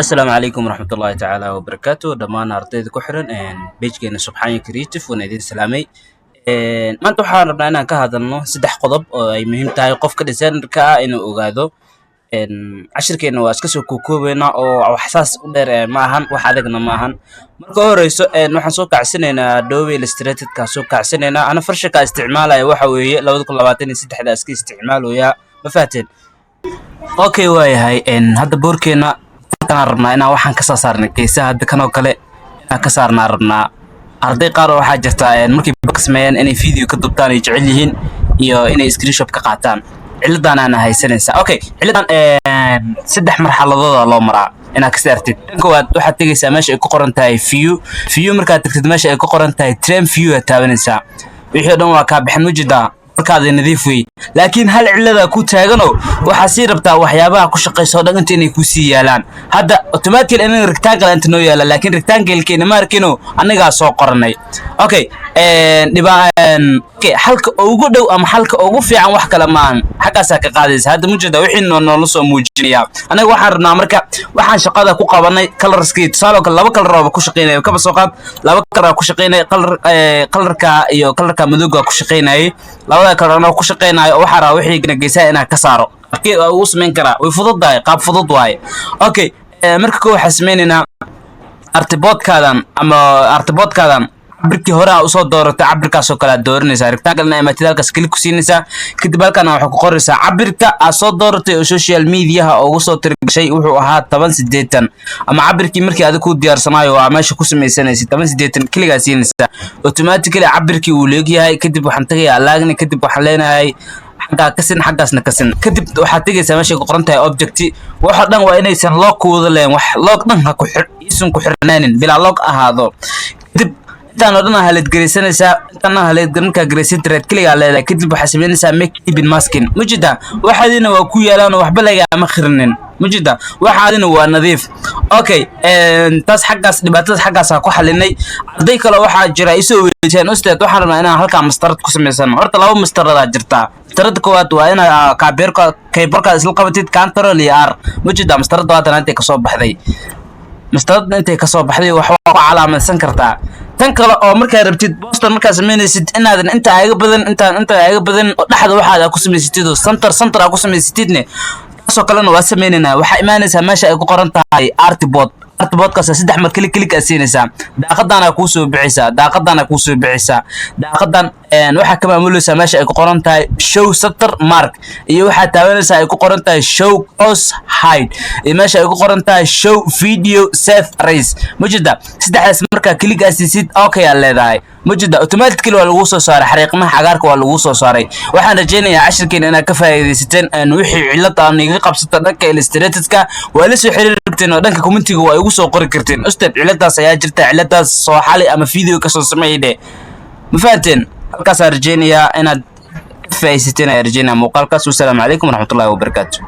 Asalaamu calaykum waraxmatullaahi tacaala wabarakaatu. Dhammaan ardayda ku xiran page-keena Subxaanya Creative, waan idin salaamay. Maanta waxaan rabnaa inaan ka hadalno saddex qodob oo ay muhiim tahay qofka designerka ah inuu ogaado. Cashirkeena waa iska soo kookoobeynaa oo wax saas u dheer ma ahan, wax adagna ma ahan. Marka u horeyso, waxaan soo kacsanaynaa Adobe Illustrator-ka soo kacsanaynaa. Ana version-ka isticmaalaya waxa weeye 2023-da iska isticmaaloyaa, ma fahateen? Okay, waayahay. Hadda boorkeena kanaan rabnaa inaan waxaan kasoo saarnay geesaha. Hadda kanoo kale inaan ka saarnaa rabnaa. Arday qaar oo waxaa jirta markay ka sameeyaan inay video ka dubtaan ay jecel yihiin iyo inay screenshot ka qaataan. Ciladan aana haysanaysaa. Okay, ciladan saddex marxaladooda loo maraa inaad ka saartid. Tan koowaad, waxaad tegaysaa meesha ay ku qoran tahay View. View markaad tagtid, meesha ay ku qoran tahay Trim View aad taabanaysaa. Wixii oo dhan waa kaa bixin, mujidaa markaada nadiif wey. Laakiin hal cilada ku taagano, waxaa sii rabtaa waxyaabaha ku shaqaysa oo dhan inta inay ku sii yaalaan. Hadda automatically inaga rectangle inta noo yaala, laakiin rectangle-keena ma arkino, annagaa soo qoranay. Okay, dhiba. Okay, xalka ugu dhow ama xalka ugu fiican wax kale maahan, xaggaasaa ka qaadaysa. Hadda mujeda wixii noo noola soo muujinaya. Anaga waxaan rabnaa marka waxaan shaqada ku qabanay colorskii, tusaale oo kale laba color ooba ku shaqaynaya. Kaba soo qaad laba color ku shaqaynaya, color colorka iyo colorka madowga ku shaqaynayay. Labada color anoo ku shaqaynayo oo waxaa rabaa wixii geesaha inaan ka saaro. Markii waa ugu samayn karaa, way fududahay, qaab fudud waaye. Okay, marka koo waxaa sameynaynaa artboardkaadan ama artboardkaadan cabirkii hore aa usoo dooratay, cabirkaasoo kale aad dooranaysaa. Rectangle na imaatid, halkaas click ku siinaysaa. Kadib halkan waxaa ku qoraysaa cabirka aad soo dooratay oo social mediaha ugu soo tirigashay. Wuxuu ahaa 1080, ama cabirkii markii adig ku diyaarsanaayo waa meesha ku samaysanaysa 1080. Click-gaa siinaysaa, automatically cabirkii uu leegyahay. Kadib waxaan tagayaa align. Kadib waxaan leenahay xaggaa ka sin, xaggaasna ka sin. Kadib waxaad tegaysaa meeshay ku qoran tahay Object. Waxa dhan waa inaysan lock wada leen, wax lock dhan ha ku xir isun ku xirnaanin, bilaa lock ahaado. Kadib intaan oo dhan aa highlight garaysanaysaa. Intaan highlight markaa garaysan, right click-gaa leedahay. Kadib waxaa samaynaysaa Make Clipping Mask. Mujida waxaadina waa ku yaalaan oo waxba lagama khirinin. Mujida waxaadina waa nadiif. Okay, taas xaggaas dhibaatadaas xaggaasaa ku xalinay. Arday kale waxaa jira isoo weydiisaan: "Ustaad, waxaan rabnaa inaan halkaa mastarad ku samaysano." Horta laba mastaradaa jirtaa. Mastarada koowaad waa inaa kaabeerka keyboardka isla qabatid Control iyo R. Mujida mastarada waatan intay kasoo baxday. Mastarada intay kasoo baxday wax waa ku calaamadsan kartaa. Tan kale oo markaa rabtid poster markaa samaynaysid inaadan inta aga badan, intaan inta aga badan oo dhexda waxaad ku samaysatid oo center center aa ku samaysatidne, taasoo kalena waa sameynaynaa. Waxaa imaanaysaa meesha ay ku qoran tahay Artboard. Artboardkaas saddex mar click click aad siinaysaa. Daaqadaana kuu soo bixaysaa, daaqadaana kuu soo bixaysaa. Daaqadan waxaa ka maamulaysaa meesha ay ku qoran tahay Show Center Mark, iyo waxaa taabanaysaa ay ku qoran tahay Show Cross Hide, iyo meesha ay ku qoran tahay Show Video Safe Erase. Mujida saddexdaas markaa click aad siisid, okay aad leedahay. Mujida automatically waa lagu soo saaray, xariiqmaha cagaarka waa lagu soo saaray. Waxaan rajaynayaa cashirkeena inaad ka faa'iidaysateen. Wixii cilada aan iga qabsata dhanka Illustratorka waa la soo xiriiri karteen oo dhanka commentiga waa igu soo qori karteen: "Ustaad, ciladaas ayaa jirta, ciladaas soo xali ama video kasoo sameeyde." Ma fahanteen? Halkaasaan rajaynayaa inaad ka faa'iidaysateen ayaa rajaynaya muuqaalkaas. Wasalaamu calaykum waraxmatullaahi wabarakaatu.